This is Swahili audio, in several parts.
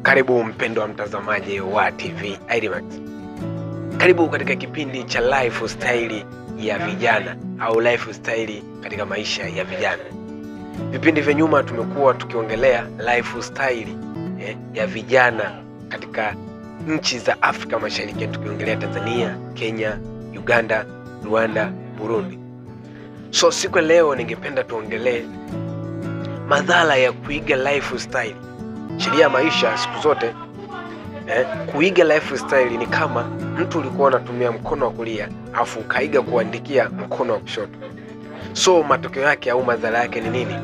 Karibu mpendwa mtazamaji wa TV IDMax. Karibu katika kipindi cha lifestyle ya vijana au lifestyle katika maisha ya vijana. Vipindi vya nyuma tumekuwa tukiongelea lifestyle ya vijana katika nchi za Afrika Mashariki, tukiongelea Tanzania, Kenya, Uganda, Rwanda, Burundi. So siku leo ningependa tuongelee madhara ya kuiga lifestyle. Sheria ya maisha siku zote kuiga lifestyle ni kama mtu ulikuwa unatumia mkono wa kulia afu ukaiga kuandikia mkono wa kushoto. So matokeo yake au madhara yake ni nini?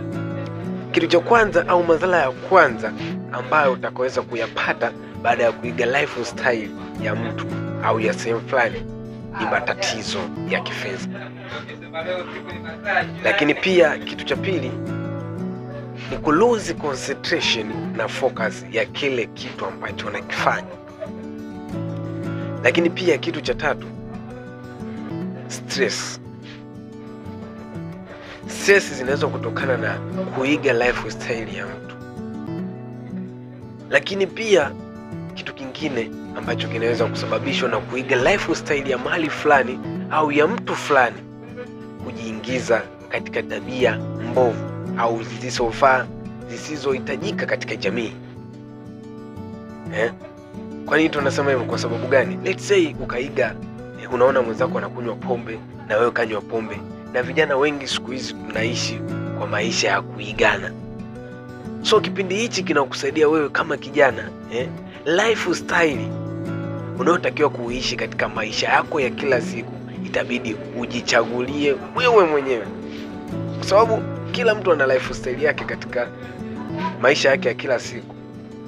Kitu cha kwanza au madhara ya kwanza ambayo utakoweza kuyapata baada ya kuiga lifestyle ya mtu au ya sehemu fulani ni matatizo ya kifedha. Lakini pia kitu cha pili ni ku lose concentration na focus ya kile kitu ambacho unakifanya. Lakini pia kitu cha tatu, stress. Stress zinaweza kutokana na kuiga lifestyle ya mtu. Lakini pia kitu kingine ambacho kinaweza kusababishwa na kuiga lifestyle ya mahali fulani au ya mtu fulani, kujiingiza katika tabia mbovu au zisizofaa, zisizohitajika katika jamii. Kwa nini tunasema hivyo? Kwa sababu gani? Let's say ukaiga, unaona mwenzako anakunywa pombe na wewe kanywa pombe, na vijana wengi siku hizi tunaishi kwa maisha ya kuigana. So kipindi hichi kinakusaidia wewe kama kijana lifestyle unayotakiwa kuishi katika maisha yako ya kila siku itabidi ujichagulie wewe mwenyewe, kwa sababu kila mtu ana lifestyle yake katika maisha yake ya kila siku.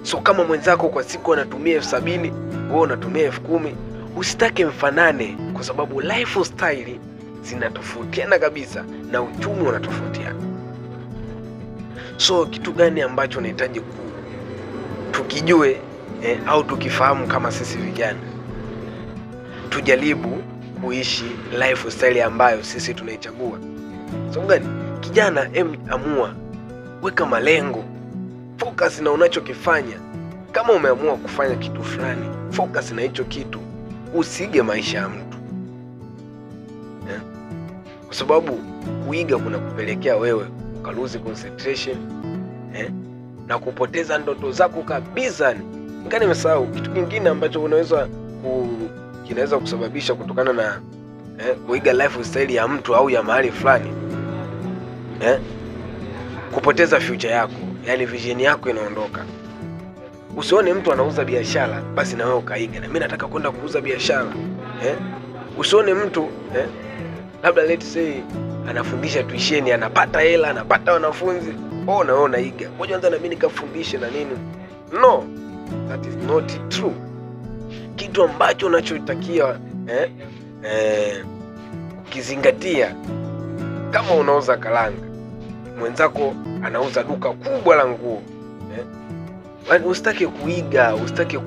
So kama mwenzako kwa siku anatumia 70,000, wewe unatumia 10,000, usitake mfanane, kwa sababu lifestyle zinatofautiana kabisa na uchumi unatofautiana. So kitu gani ambacho unahitaji tukijue au tukifahamu kama sisi vijana? Tujaribu kuishi lifestyle ambayo sisi tunaichagua. Sababu gani? Kijana, amua, weka malengo, focus na unachokifanya. Kama umeamua kufanya kitu fulani, focus na hicho kitu, usige maisha ya mtu. Kwa sababu kuiga kuna kupelekea wewe ukaluzi concentration na kupoteza ndoto zako kabisa. Ngani nimesahau kitu kingine ambacho unaweza kinaweza kusababisha kutokana na kuiga lifestyle ya mtu au ya mahali fulani. Kupoteza future yako, yani vision yako inaondoka. Usione mtu anauza biashara basi na wewe ukaiga, na mimi nataka kwenda kuuza biashara. Usione mtu labda let's say anafundisha tuition, anapata hela, anapata wanafunzi, na wewe unaiga, ngoja kwanza na mimi nikafundishe na nini. No, that is not true. Kitu ambacho unachotakiwa kukizingatia, kama unauza karanga, mwenzako anauza duka kubwa la nguo, usitake kuiga, usitake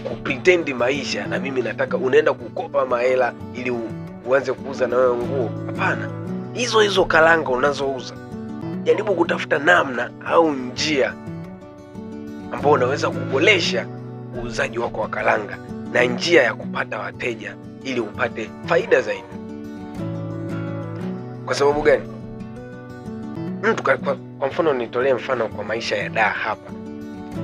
kupretend maisha na mimi nataka, unaenda kukopa mahela ili uanze kuuza na wewe nguo. Hapana, hizo hizo karanga unazouza, jaribu kutafuta namna au njia ambayo unaweza kuboresha uuzaji wako wa karanga na njia ya kupata wateja ili upate faida zaidi. Kwa sababu gani? Mtu kwa mfano, nitolee mfano kwa maisha ya daa hapa.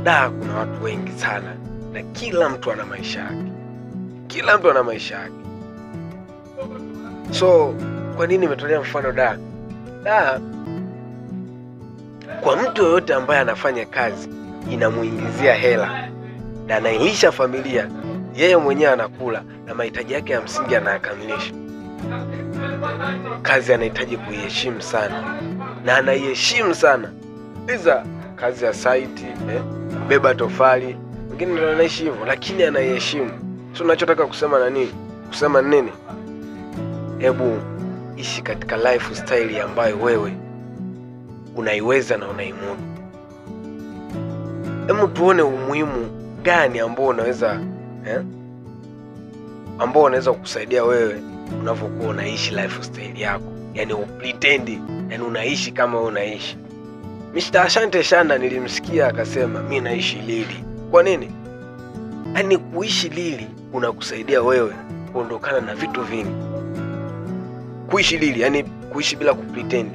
Daa kuna watu wengi sana na kila mtu ana maisha yake. Kila mtu ana maisha yake. So kwa nini nimetolea mfano daa? Daa kwa mtu yoyote ambaye anafanya kazi inamuingizia hela na anailisha familia, yeye mwenyewe anakula na mahitaji yake ya msingi anayakamilisha. Kazi anahitaji kuiheshimu sana na anaiheshimu sana. Iza kazi ya site, kubeba tofali, wengine ndio anaishi hivyo, lakini anaiheshimu. So ninachotaka kusema nani? Kusema nini? Hebu ishi katika lifestyle ambayo wewe unaiweza na unaimudu. Hebu tuone umuhimu gani ambao unaweza ambao unaweza kukusaidia wewe unapokuwa unaishi lifestyle yako. Yani upretend, yani unaishi kama wewe unaishi. Mr. Asante Shanda nilimsikia akasema mimi naishi lili. Kwa nini? Yaani kuishi lili kunakusaidia wewe kuondokana na vitu vingi. Kuishi lili, yani kuishi bila kupretend,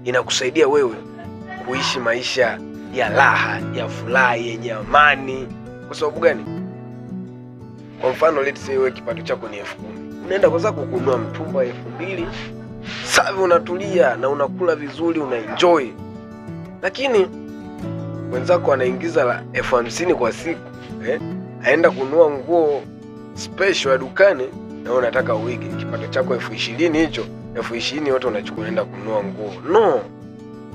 inakusaidia wewe kuishi maisha ya raha, ya furaha, yenye amani. Kwa sababu gani? Kwa mfano, let's say wewe kipato chako ni 10,000. Unaenda kwa zako kununua mtumba 2,000. Safi, unatulia na unakula vizuri, unaenjoy. Lakini wenzako anaingiza 50,000 kwa siku, aenda kununua nguo special ya dukani, na wewe unataka uige. Kipato chako 20,000 hicho, 20,000 yote unachukua unaenda kununua nguo. No,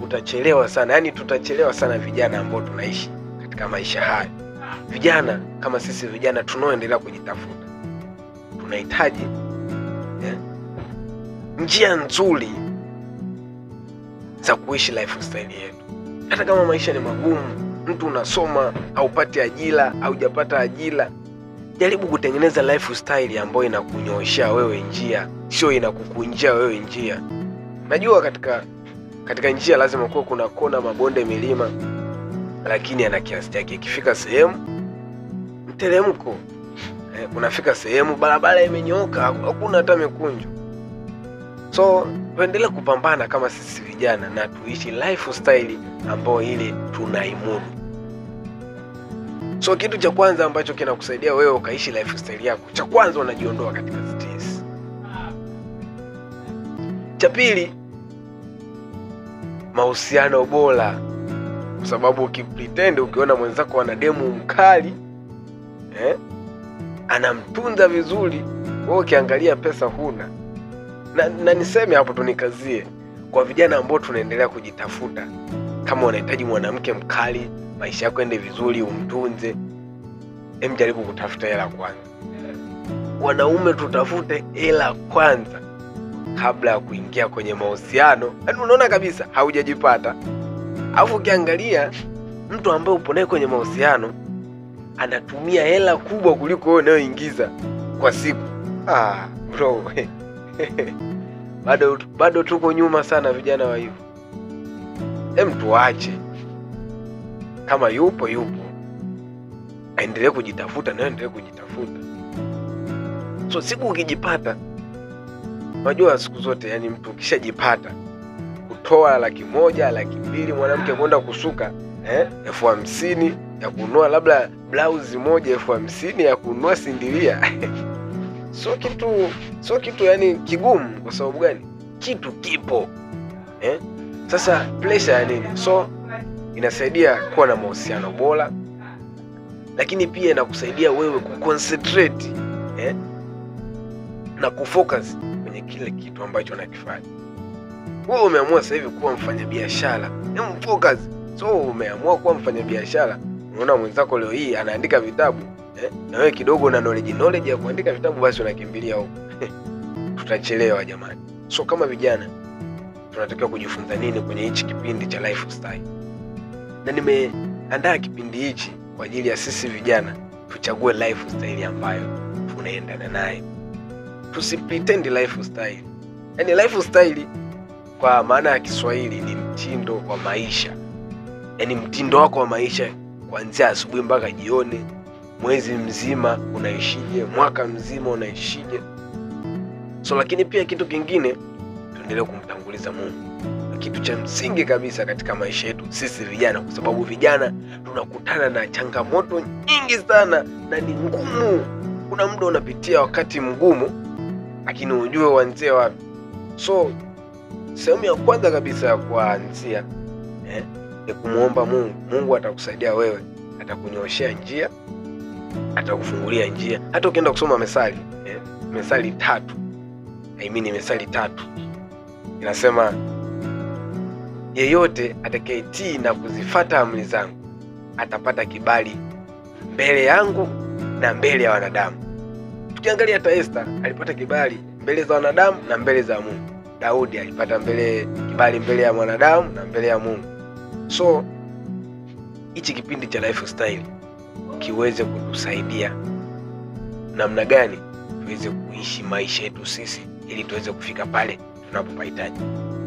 utachelewa sana. Yaani tutachelewa sana vijana ambao tunaishi katika maisha haya. Vijana kama sisi vijana tunaoendelea kujitafuta, tunahitaji njia nzuri za kuishi lifestyle yetu. Hata kama maisha ni magumu, mtu unasoma, haupati ajira, haujapata ajira, jaribu kutengeneza lifestyle ambayo inakunyoshia wewe njia, sio inakukunjia wewe njia. Najua katika njia lazima kuwa kuna kona, mabonde, milima, lakini ana kiasi chake. Ikifika sehemu mteremko, unafika sehemu barabara imenyooka, hakuna hata mikunjo. So tuendelee kupambana kama sisi vijana na tuishi lifestyle ambayo ile tunaimudu. So kitu cha kwanza ambacho kinakusaidia wewe ukaishi lifestyle yako, cha kwanza unajiondoa katika stress. Cha pili, mahusiano bora. Kwa sababu ukipretend, ukiona mwenzako ana demu mkali, anamtunza vizuri, wewe ukiangalia pesa huna. Na niseme hapo tu nikazie, kwa vijana ambao tunaendelea kujitafuta, kama unahitaji mwanamke mkali, maisha yako ende vizuri, umtunze, jaribu kutafuta hela kwanza. Wanaume tutafute hela kwanza kabla ya kuingia kwenye mahusiano. Yaani unaona kabisa haujajipata. Alafu ukiangalia mtu ambaye upo naye kwenye mahusiano anatumia hela kubwa kuliko wewe unayoingiza kwa siku. Bro. Bado tuko nyuma sana vijana wa hivyo. Tuache. Kama yupo yupo, aendelee kujitafuta na aendelee kujitafuta. So siku ukijipata, unajua siku zote yani mtu ukishajipata, kutoa 100,000, 200,000 mwanamke kwenda kusuka 50,000 ya kununua labda blouse moja, 50,000 ya kununua sindiria. Sio kitu yani kigumu. Kwa sababu gani? Kitu kipo. Sasa pressure ya nini? So inasaidia kuwa na mahusiano bora, lakini pia inakusaidia wewe kuconcentrate na kufocus kwenye kile kitu ambacho unakifanya. Wewe umeamua sasa hivi kuwa mfanyabiashara, focus. So umeamua kuwa mfanyabiashara, unaona mwenzako leo hii anaandika vitabu, na wewe kidogo una knowledge ya kuandika vitabu, basi unakimbilia huko. Tutachelewa jamani. So kama vijana tunatakiwa kujifunza nini kwenye hichi kipindi cha lifestyle? Na nimeandaa kipindi hichi kwa ajili ya sisi vijana tuchague lifestyle ambayo tunaendana nayo. Tusipretend lifestyle. Yaani lifestyle kwa maana ya Kiswahili ni mtindo wa maisha. Yaani mtindo wako wa maisha kuanzia asubuhi mpaka jioni, mwezi mzima unaishije, mwaka mzima unaishije. So lakini pia kitu kingine, tuendelee kumtanguliza Mungu. Kitu cha msingi kabisa katika maisha yetu sisi vijana, kwa sababu vijana tunakutana na changamoto nyingi sana na ni ngumu. Kuna muda unapitia wakati mgumu, lakini ujue uanzie wapi. So sehemu ya kwanza kabisa ya kuanzia ni kumuomba Mungu. Mungu atakusaidia wewe, atakunyoshea njia, atakufungulia njia. Hata ukienda kusoma Methali, Methali 3, Methali 3 inasema, yeyote atakayetii na kuzifuata amri zangu atapata kibali mbele yangu na mbele ya wanadamu. Tukiangalia hata Esther alipata kibali mbele za wanadamu na mbele za Mungu. Daudi alipata kibali mbele ya mwanadamu na mbele ya Mungu. So hichi kipindi cha lifestyle kiweze kutusaidia namna gani tuweze kuishi maisha yetu sisi ili tuweze kufika pale tunapopahitaji.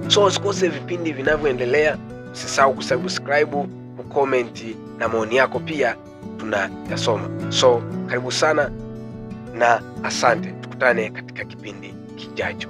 So usikose vipindi vinavyoendelea. Usisahau kusubscribe, kucomment na maoni yako pia tunayasoma. So karibu sana na asante, tukutane katika kipindi kijacho.